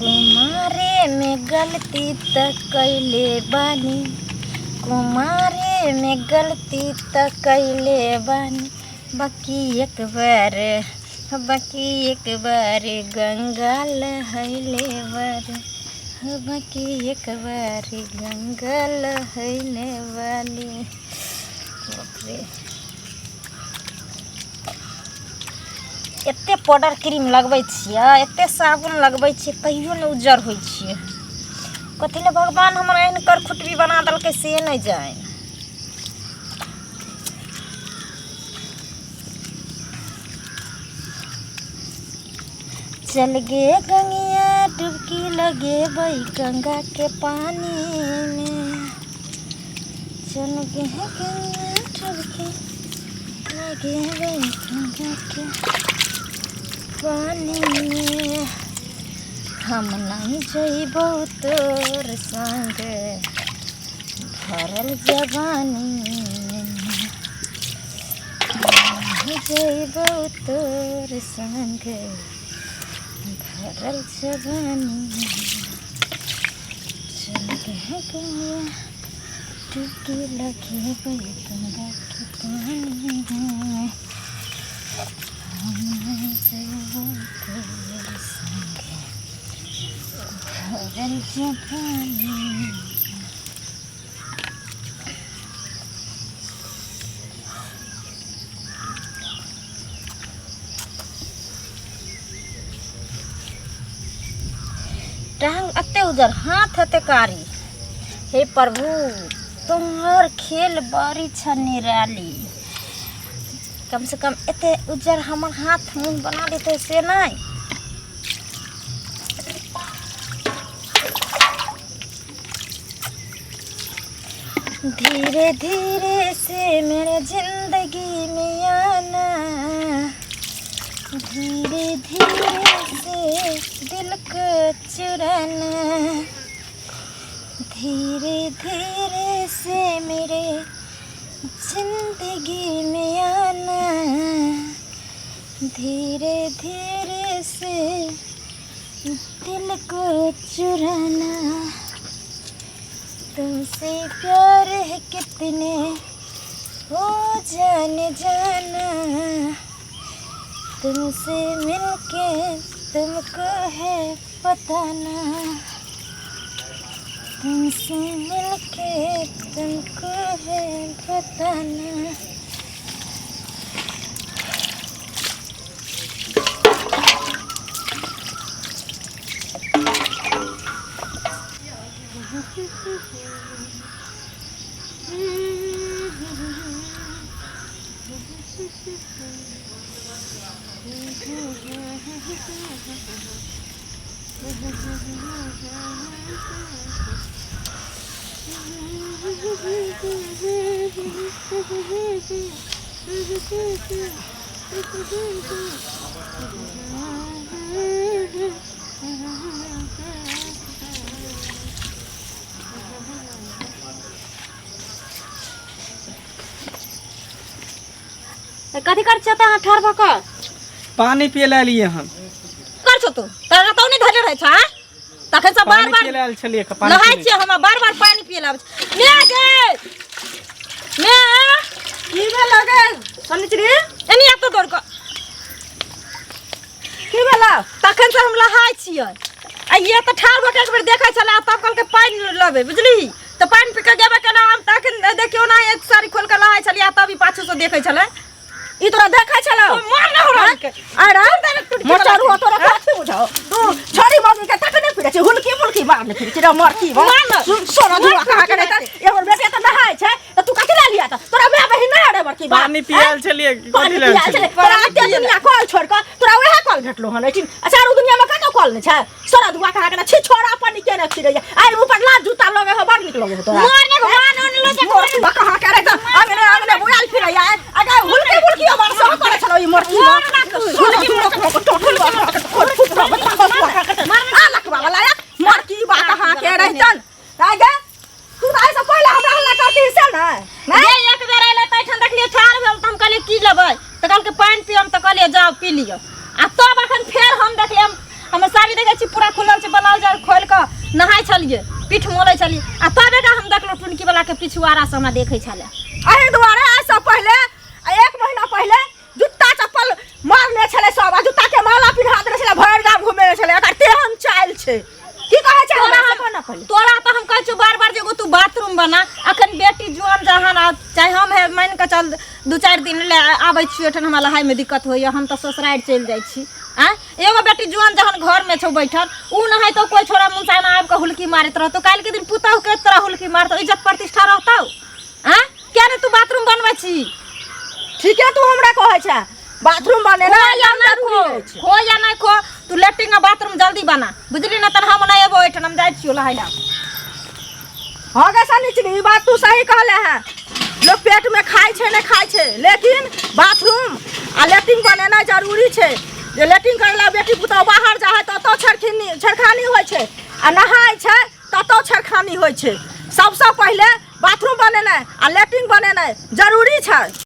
कुमारे में गलती त कैले बानी, कुमारे में गलती त कैले बानी, बाकी एक बार, बाकी एक बार गंगा लहैले बार, बाकी एक बार गंगा लहैले वाली। बाप रे, एते पाउडर क्रीम लगबै छियै, एते साबुन लगबै छियै, तैयो नहि उज्जर होइ छियै। कथी लए भगवान हमर एहन करखुटबी बना देलकै से नहि जानि। चल गे गंगिया डुबकी लगेबै गंगा के पानी में, चल गे गंगिया डुबकी लगेबै गंगा के पानी में, हम नहीं जइबौ तोर संग भरल जवानी में, नहीं जइबौ तोर संग भरल जवानी में, चल गे गंगिया डुबकी लगेबै गंगा के पानी में, हम नहीं जइबौ तोर संग भरल जवानी में। टांग एते उजर, हाथ एते कारी, हे प्रभु तुम्हार खेल बड़ी छ निराली। कम से कम एते उज्जर हमर हाथ मुँह बना देते से नहीं। धीरे धीरे से मेरे जिंदगी में आना, धीरे धीरे से दिल को चुराना, धीरे धीरे से मेरे जिंदगी में आना, धीरे धीरे से दिल को चुराना, तुमसे प्यार है कितने हो जाने जाना, तुमसे मिलके तुमको है पता ना, तुमसे मिलके तुमको है पता ना। कथी कर छौ अहाँ ठाढ़ भऽ कऽ? पानी पिए लए एलियै हन। कर छौ तू? तोरा कतौ नहि धरले रहै छौ, आँय? तखन से बार पानी बार पिए लए आयल छलियै, पानी नहाय पीने। छियै हम, बार बार पानी पिए लए आबै छी। मे गे मे, की भेल गे शनिचरी? एनी आब तऽ दौड़ कऽ। की भेल? तखन से हम नहाय छियै आ ये तऽ ठाढ़ भऽ कऽ एक बेर देखै छलै आ तब कहलकै पानि लेबै, बुझलिही? तऽ पानि पी कऽ गेबे केना हम। तखन देखियौ ना, एक साड़ी खोलि कऽ नहाय छलियै आ तब ई पाछू से देखै छलै। ई तोरा देखै छलौ? मार ना हो रहा के। अरे मोटरू, तोरा कथी बुझाओ? तू छोरी मम्मी के तक नहि फिरै छै, हुलकी मुलकी मारने फिरै छै रे मरकी। मार ना। सोना धुआ कहाँ के रहता? एगो बेटे तऽ नहाय छै तऽ तू कथी लए लिया? तऽ तोरा माय बहिन नहि रे बड़की बा? पानी पियाल छलियै। पानी कथी लए पियाल छलै? तोरा एते दुनिया कल छोड़ कऽ तोरा वएह कल भेटलो हन एहिठिन? अच्छा, आरो दुनिया में कतौ कल नहि छै? सोना धुआ कहाँ के छी, छोरा पानी के ने फिरै आइ ऊपर लात जूता लगे हो, बड़ नीक लगे हो तोरा। मार ने भगवान ओन लो जे। मोर धुआ कहाँ के रहता? अंगने अंगने बुआल फिरै आइ अगे हुलकी हुलकी अबर सह करे छलो ई मोरकी। हुलकी आ लकवा वाला या मोरकी बा कहाँ के रहतन? आगे तू तऽ एहिसँ पहिले हमरा हल्ला करती से ने। जे एक बेर अयलै तऽ एहिठाम देखलियै ठाढ़ भेल, तऽ हम कहलियै की लेबै? तऽ कहलकै पानि पियब, तऽ कहलियै जाउ पी लिअ। आ तब अखन फेर हम देखलियै, हम हमर साड़ी अभी देखै छी पूरा खुलल छै ब्लाउज आर खोलि कऽ नहाय छलियै पीठ मोलै छलियै आ तब एगा हम देखलहुँ टुनकी वाला के पिछुआरा से हमरा देखै छलै। एहि दुआरे आइसँ पहिले आ एक महीना पहिले जुत्ता चप्पल मारने छलै सब आ जुत्ता के माला पिन्हा देने छलै, भरि गाम घुमेने छलै। एकर तेहन चालि छै, की कहै छै तोरा हमरा से हम कह ना पहिले। तोरा तऽ हम कहै छियौ बार बार जे एगो तू बाथरूम बना। अखन बेटी जुआन जहान आ चाहे हम हे मानि कऽ चल 2-4 दिन लए आबै छियै एहिठाम, हमरा नहायमे दिक्कत होइए, हम तऽ ससुरारि चलि जाइ छी। आँय एगो बेटी जुआन जहन घरमे छौ बैठल, उ नहाइतौ कोइ छोड़ा मुनसाना आबि कऽ हुलकी मारैत रहतौ, काल्हिके दिन पुतहु के तोरा हुलकी मारतौ, इज्जत प्रतिष्ठा रहतौ? आँय किया नहि तू बाथरूम बनबै छी? ठीके तू हमरा कहै छै बाथरूम बनेना खो या नहि जरूरी खो, अछि। खो या नहि खो, तू लेट्रिन आ बाथरूम जल्दी बना, बुझली ना? तहन हम नहि एबो एहिठाम, हम जाइ छियौ नहाय लए। हाँ गे सनिचरी, ई बात तू सही कहले हैं। लोग पेट में खाइ छै नहि खाइ छै, लेकिन बाथरूम आ लेट्रिन बनेनाइ जरूरी छै। जे लेट्रिन करै लए बेटी पुतहु बाहर जाइ है ततऽ छेड़खानी होइ छै आ नहाय छै ततऽ छेड़खानी होइ छै। सबसँ पहिले बाथरूम बनेनाइ आ लेट्रिन बनेनाइ जरूरी छै।